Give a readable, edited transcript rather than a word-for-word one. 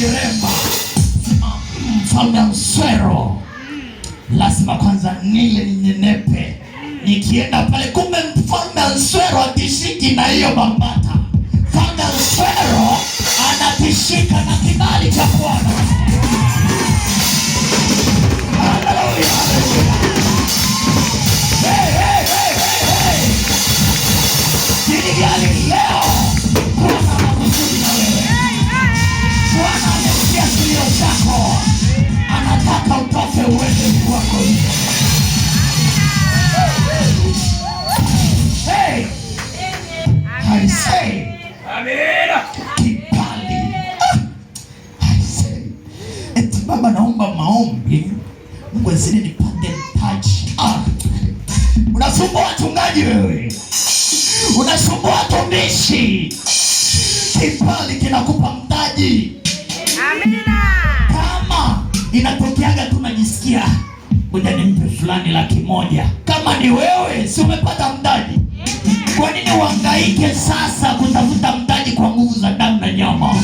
Kujiremba. Sema, mfalme Ahasuero, lazima kwanza nile ninenepe. Nikienda pale, kumbe mfalme Ahasuero atishiki na hiyo mambata. Mfalme Ahasuero anatishika na kibali cha Bwana. Haleluya, haleluya. Hey, hey, hey, hey, hey. Giligali leo Bwana anakusudi na wewe. Bwana amesikia kilio chako, anataka utoke uende kwako. Hey, I say kibali. Ah, I say eti baba, naomba maombi, Mungu azidi nipate mtaji. Ah, unasumbua wachungaji wewe, unasumbua watumishi. Kibali kinakupa mtaji. Amina. Kama inatokeaga tu najisikia ngoja nimpe fulani 100,000. Kama ni wewe, si umepata mtaji? Kwa nini uhangaike sasa kutafuta mtaji kwa nguvu za damu na nyama?